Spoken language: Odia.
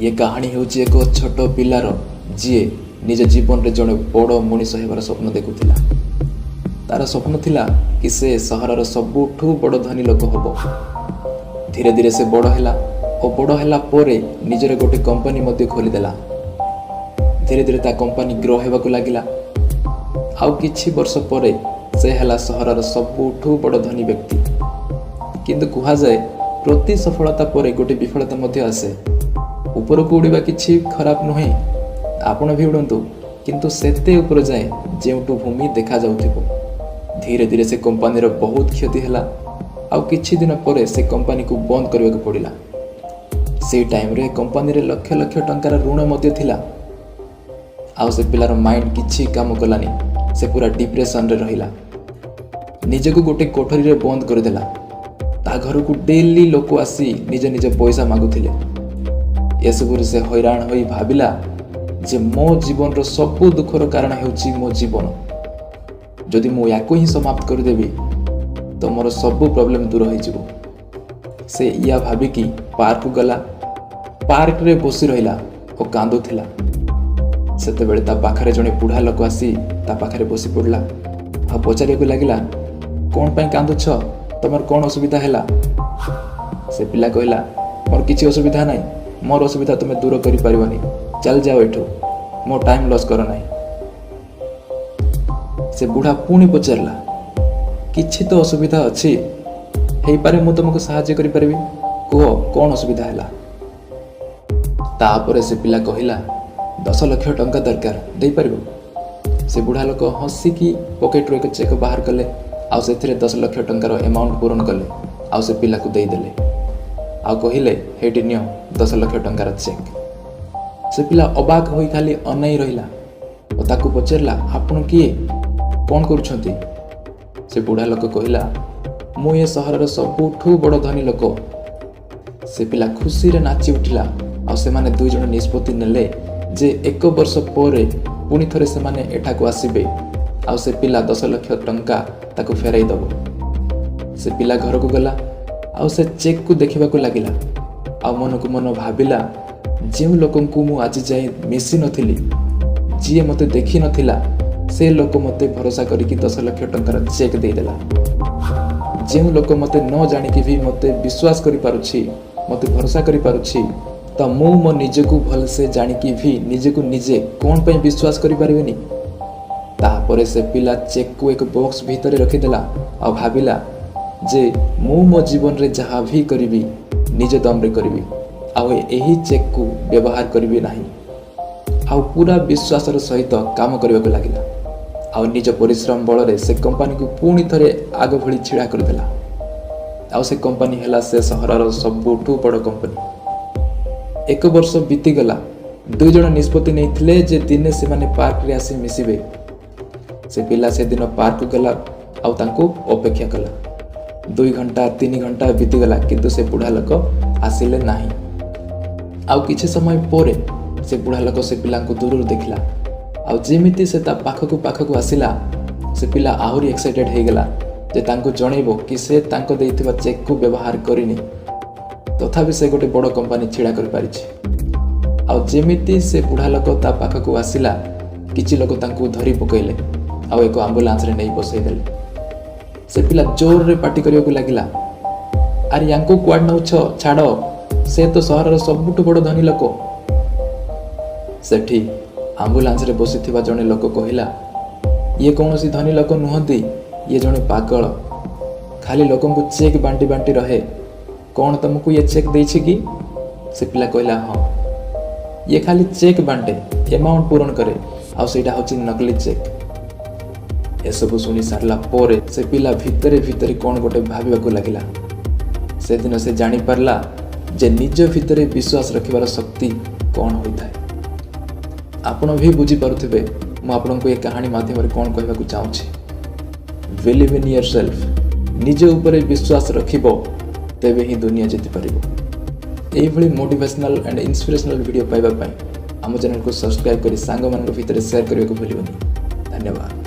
ଇଏ କାହାଣୀ ହେଉଛି ଏକ ଛୋଟ ପିଲାର, ଯିଏ ନିଜ ଜୀବନରେ ଜଣେ ବଡ଼ ମଣିଷ ହେବାର ସ୍ୱପ୍ନ ଦେଖୁଥିଲା। ତାର ସ୍ୱପ୍ନ ଥିଲା କି ସେ ସହରର ସବୁଠୁ ବଡ଼ ଧନୀ ଲୋକ ହେବ। ଧୀରେ ଧୀରେ ସେ ବଡ଼ ହେଲା ଓ ବଡ଼ ହେଲା ପରେ ନିଜର ଗୋଟେ କମ୍ପାନୀ ମଧ୍ୟ ଖୋଲିଦେଲା। ଧୀରେ ଧୀରେ ତା କମ୍ପାନୀ ଗ୍ରୋ ହେବାକୁ ଲାଗିଲା। ଆଉ କିଛି ବର୍ଷ ପରେ ସେ ହେଲା ସହରର ସବୁଠୁ ବଡ଼ ଧନୀ ବ୍ୟକ୍ତି। କିନ୍ତୁ କୁହାଯାଏ, ପ୍ରତି ସଫଳତା ପରେ ଗୋଟେ ବିଫଳତା ମଧ୍ୟ ଆସେ। ଉପରକୁ ଉଡ଼ିବା କିଛି ଖରାପ ନୁହେଁ, ଆପଣ ବି ଉଡ଼ନ୍ତୁ, କିନ୍ତୁ ସେତେ ଉପର ଯାଏ ଯେଉଁଠୁ ଭୂମି ଦେଖାଯାଉଥିବ। ଧୀରେ ଧୀରେ ସେ କମ୍ପାନୀର ବହୁତ କ୍ଷତି ହେଲା ଆଉ କିଛି ଦିନ ପରେ ସେ କମ୍ପାନୀକୁ ବନ୍ଦ କରିବାକୁ ପଡ଼ିଲା। ସେଇ ଟାଇମ୍ରେ କମ୍ପାନୀରେ ଲକ୍ଷ ଲକ୍ଷ ଟଙ୍କାର ଋଣ ମଧ୍ୟ ଥିଲା। ଆଉ ସେ ପିଲାର ମାଇଣ୍ଡ କିଛି କାମ କଲାନି। ସେ ପୁରା ଡିପ୍ରେସନରେ ରହିଲା, ନିଜକୁ ଗୋଟେ କୋଠରୀରେ ବନ୍ଦ କରିଦେଲା। ତା ଘରକୁ ଡେଲି ଲୋକ ଆସି ନିଜ ନିଜ ପଇସା ମାଗୁଥିଲେ। ଏସବୁରେ ସେ ହଇରାଣ ହୋଇ ଭାବିଲା ଯେ ମୋ ଜୀବନର ସବୁ ଦୁଃଖର କାରଣ ହେଉଛି ମୋ ଜୀବନ। ଯଦି ମୁଁ ୟାକୁ ହିଁ ସମାପ୍ତ କରିଦେବି, ତ ମୋର ସବୁ ପ୍ରୋବ୍ଲେମ୍ ଦୂର ହୋଇଯିବ। ସେ ଇୟା ଭାବିକି ପାର୍କକୁ ଗଲା। ପାର୍କରେ ବସି ରହିଲା ଓ କାନ୍ଦୁଥିଲା। ସେତେବେଳେ ତା ପାଖରେ ଜଣେ ବୁଢ଼ା ଲୋକ ଆସି ତା ପାଖରେ ବସି ପଡ଼ିଲା ଆଉ ପଚାରିବାକୁ ଲାଗିଲା, "କ'ଣ ପାଇଁ କାନ୍ଦୁଛ? ତମର କ'ଣ ଅସୁବିଧା ହେଲା?" ସେ ପିଲା କହିଲା, "ମୋର କିଛି ଅସୁବିଧା ନାହିଁ। ମୋର ଅସୁବିଧା ତୁମେ ଦୂର କରିପାରିବନି। ଚାଲ ଯାଅ ଏଠୁ, ମୋ ଟାଇମ୍ ଲସ୍ କର ନାହିଁ।" ସେ ବୁଢ଼ା ପୁଣି ପଚାରିଲା, "କିଛି ତ ଅସୁବିଧା ଅଛି, ହେଇପାରେ ମୁଁ ତୁମକୁ ସାହାଯ୍ୟ କରିପାରିବି। କୁହ, କ'ଣ ଅସୁବିଧା ହେଲା?" ତାପରେ ସେ ପିଲା କହିଲା, "10 ଲକ୍ଷ ଟଙ୍କା ଦରକାର, ଦେଇପାରିବ?" ସେ ବୁଢ଼ା ଲୋକ ହସିକି ପକେଟରୁ ଏକ ଚେକ୍ ବାହାର କଲେ ଆଉ ସେଥିରେ 10 ଲକ୍ଷ ଟଙ୍କାର ଆମାଉଣ୍ଟ ପୂରଣ କଲେ ଆଉ ସେ ପିଲାକୁ ଦେଇଦେଲେ ଆଉ କହିଲେ, "ହେଇଟି ନିଅ 10 ଲକ୍ଷ ଟଙ୍କାର ଚେକ୍।" ସେ ପିଲା ଅବାକ ହୋଇ ଖାଲି ଅନାଇ ରହିଲା ଓ ତାକୁ ପଚାରିଲା, "ଆପଣ କିଏ? କ'ଣ କରୁଛନ୍ତି?" ସେ ବୁଢ଼ା ଲୋକ କହିଲା, "ମୁଁ ଏ ସହରର ସବୁଠୁ ବଡ଼ ଧନୀ ଲୋକ।" ସେ ପିଲା ଖୁସିରେ ନାଚି ଉଠିଲା। ଆଉ ସେମାନେ ଦୁଇ ଜଣ ନିଷ୍ପତ୍ତି ନେଲେ ଯେ ଏକ ବର୍ଷ ପରେ ପୁଣି ଥରେ ସେମାନେ ଏଠାକୁ ଆସିବେ ଆଉ ସେ ପିଲା 10 ଲକ୍ଷ ଟଙ୍କା ତାକୁ ଫେରାଇ ଦେବ। ସେ ପିଲା ଘରକୁ ଗଲା ଆଉ ସେ ଚେକ୍କୁ ଦେଖିବାକୁ ଲାଗିଲା ଆଉ ମନକୁ ମନ ଭାବିଲା, ଯେଉଁ ଲୋକଙ୍କୁ ମୁଁ ଆଜି ଯାଏଁ ମିଶି ନଥିଲି, ଯିଏ ମୋତେ ଦେଖିନଥିଲା, ସେ ଲୋକ ମୋତେ ଭରସା କରିକି 10 ଲକ୍ଷ ଟଙ୍କାର ଚେକ୍ ଦେଇଦେଲା। ଯେଉଁ ଲୋକ ମୋତେ ନ ଜାଣିକି ବି ମୋତେ ବିଶ୍ୱାସ କରିପାରୁଛି, ମୋତେ ଭରସା କରିପାରୁଛି, ତ ମୁଁ ମୋ ନିଜକୁ ଭଲସେ ଜାଣିକି ବି ନିଜକୁ ନିଜେ କ'ଣ ପାଇଁ ବିଶ୍ୱାସ କରିପାରିବିନି? ତାପରେ ସେ ପିଲା ଚେକ୍କୁ ଏକ ବକ୍ସ ଭିତରେ ରଖିଦେଲା ଆଉ ଭାବିଲା ଯେ ମୁଁ ମୋ ଜୀବନରେ ଯାହା ବି କରିବି, ନିଜ ଦମରେ କରିବି ଆଉ ଏହି ଚେକ୍କୁ ବ୍ୟବହାର କରିବି ନାହିଁ। ଆଉ ପୁରା ବିଶ୍ୱାସର ସହିତ କାମ କରିବାକୁ ଲାଗିଲା ଆଉ ନିଜ ପରିଶ୍ରମ ବଳରେ ସେ କମ୍ପାନୀକୁ ପୁଣି ଥରେ ଆଗ ଭଳି ଛିଡ଼ା କରିଦେଲା। ଆଉ ସେ କମ୍ପାନୀ ହେଲା ସେ ସହରର ସବୁଠୁ ବଡ଼ କମ୍ପାନୀ। ଏକ ବର୍ଷ ବିତିଗଲା। ଦୁଇ ଜଣ ନିଷ୍ପତ୍ତି ନେଇଥିଲେ ଯେ ଦିନେ ସେମାନେ ପାର୍କରେ ଆସି ମିଶିବେ। ସେ ପିଲା ସେଦିନ ପାର୍କକୁ ଗଲା ଆଉ ତାଙ୍କୁ ଅପେକ୍ଷା କଲା। 2 ଘଣ୍ଟା, 3 ଘଣ୍ଟା ବିତିଗଲା, କିନ୍ତୁ ସେ ବୁଢ଼ା ଲୋକ ଆସିଲେ ନାହିଁ। ଆଉ କିଛି ସମୟ ପରେ ସେ ବୁଢ଼ା ଲୋକ ସେ ପିଲାଙ୍କୁ ଦୂରରୁ ଦେଖିଲା ଆଉ ଯେମିତି ସେ ତା ପାଖକୁ ପାଖକୁ ଆସିଲା, ସେ ପିଲା ଆହୁରି ଏକ୍ସାଇଟେଡ୍ ହେଇଗଲା ଯେ ତାଙ୍କୁ ଜଣେଇବ କି ସେ ତାଙ୍କ ଦେଇଥିବା ଚେକ୍କୁ ବ୍ୟବହାର କରିନି, ତଥାପି ସେ ଗୋଟେ ବଡ଼ କମ୍ପାନୀ ଛିଡ଼ା କରିପାରିଛି। ଆଉ ଯେମିତି ସେ ବୁଢ଼ା ଲୋକ ତା ପାଖକୁ ଆସିଲା, କିଛି ଲୋକ ତାଙ୍କୁ ଧରି ପକାଇଲେ ଆଉ ଏକ ଆମ୍ବୁଲାନ୍ସରେ ନେଇ ବସେଇଦେଲେ। ସେ ପିଲା ଜୋରରେ ପାଟି କରିବାକୁ ଲାଗିଲା, "ଆରେ, ୟାଙ୍କୁ କୁଆଡ଼େ ନେଉଛ? ଛାଡ଼, ସେ ତ ସହରର ସବୁଠୁ ବଡ଼ ଧନୀ ଲୋକ।" ସେଠି ଆମ୍ବୁଲାନ୍ସରେ ବସିଥିବା ଜଣେ ଲୋକ କହିଲା, "ଇଏ କୌଣସି ଧନୀ ଲୋକ ନୁହନ୍ତି। ଇଏ ଜଣେ ପାଗଳ, ଖାଲି ଲୋକଙ୍କୁ ଚେକ୍ ବାଣ୍ଟି ବାଣ୍ଟି ରହେ। କ'ଣ ତମକୁ ଇଏ ଚେକ୍ ଦେଇଛି କି?" ସେ ପିଲା କହିଲା, "ହଁ।" "ଇଏ ଖାଲି ଚେକ୍ ବାଣ୍ଟେ, ଏମାଉଣ୍ଟ ପୂରଣ କରେ ଆଉ ସେଇଟା ହେଉଛି ନକଲି ଚେକ୍।" ଏସବୁ ଶୁଣି ସାରିଲା ପରେ ସେ ପିଲା ଭିତରେ ଭିତରେ କ'ଣ ଗୋଟେ ଭାବିବାକୁ ଲାଗିଲା। ସେଦିନ ସେ ଜାଣିପାରିଲା ଯେ ନିଜ ଭିତରେ ବିଶ୍ୱାସ ରଖିବାର ଶକ୍ତି କ'ଣ ହୋଇଥାଏ। ଆପଣ ବି ବୁଝିପାରୁଥିବେ ମୁଁ ଆପଣଙ୍କୁ ଏ କାହାଣୀ ମାଧ୍ୟମରେ କ'ଣ କହିବାକୁ ଚାହୁଁଛି। Believe in yourself. ନିଜ ଉପରେ ବିଶ୍ୱାସ ରଖିବ, ତେବେ ହିଁ ଦୁନିଆ ଜିତିପାରିବ। ଏଇଭଳି ମୋଟିଭେସନାଲ୍ ଆଣ୍ଡ ଇନ୍ସପିରେସନାଲ୍ ଭିଡ଼ିଓ ପାଇବା ପାଇଁ ଆମ ଚ୍ୟାନେଲକୁ ସବସ୍କ୍ରାଇବ୍ କରି ସାଙ୍ଗମାନଙ୍କ ଭିତରେ ସେୟାର କରିବାକୁ ଭୁଲିବନି। ଧନ୍ୟବାଦ।